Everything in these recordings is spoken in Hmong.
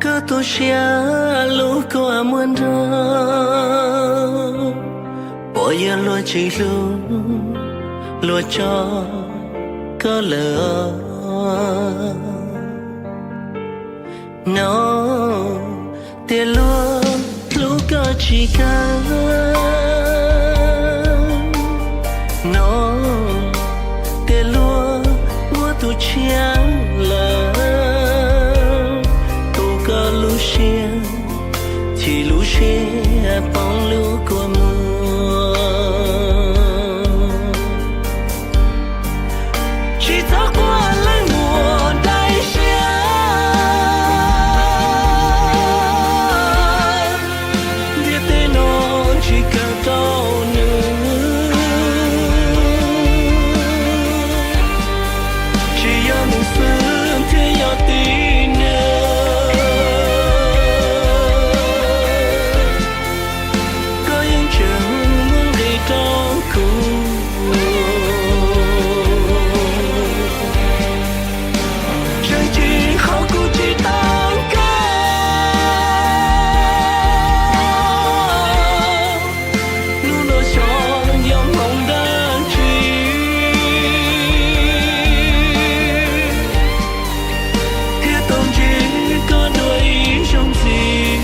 Koj tu siab hlub kua muag nrog, puas yog luag tsis hlub, luag tso koj lawm? No tias luag hlub koj tsis kawg, no tias luag muaj tus tshiab lawm. Tu koj lub siab, chim lub siab poob lub kua muag. Tsis txhob quaj leej muam daim siab, ntiaj teb no tsis kawg rau nws. Tsis yog nws xwb thiaj yog tib neeg, koj yeej tseem muaj nqis rau kuv. Tseem ceeb qhov kuv tsis tau kawg, hnub no xyov yog hmoov dab tsi thiaj tau ntsib koj dua ib zaug ntxiv.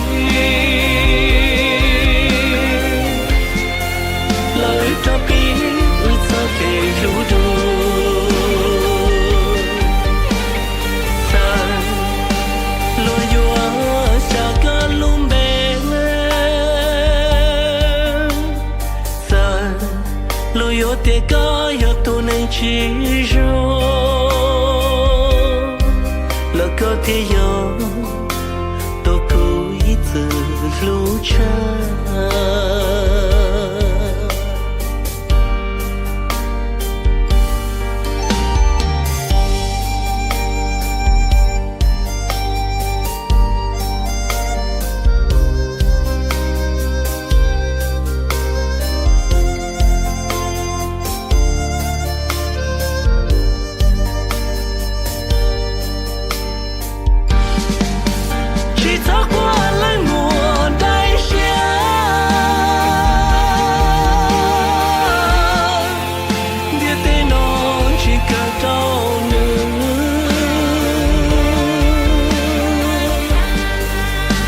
Los wb rov pib wb txoj kev hlub dua, txawm luag yuav xyav koj lub npe, txawm luag yuav tias koj yog tus neeg tsis zoo, los koj thiaj yog tus kuv ib txwm hlub tshaj. Tsis txhob quaj leej muam daim siab, ntiaj teb no tsis kawg rau nws.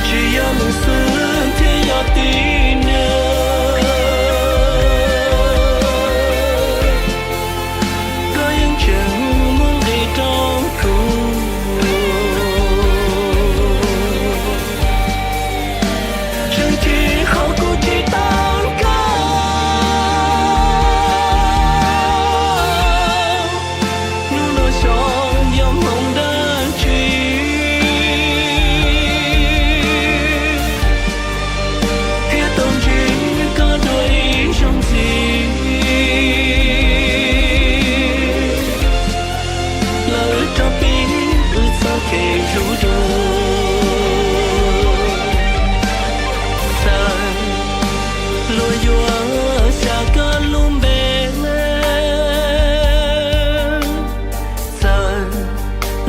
Tsis yog nws xwb thiaj yog tib neeg, koj yeej tseem muaj nqis rau kuv. Tseem ceeb qhov kuv tsis tau kawg, hnub no xyov yog hmoov dab tsi thiaj tau ntsib koj dua ib zaug ntxiv. Los wb rov pib wb txoj kev hlub dua, txawm luag yuav xyav koj lub npe, txawm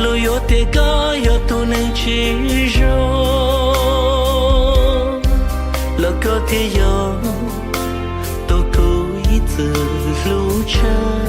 luag yuav tias koj yog tus neeg tsis zoo, los koj thiaj yog tus kuv ib txwm hlub tshaj.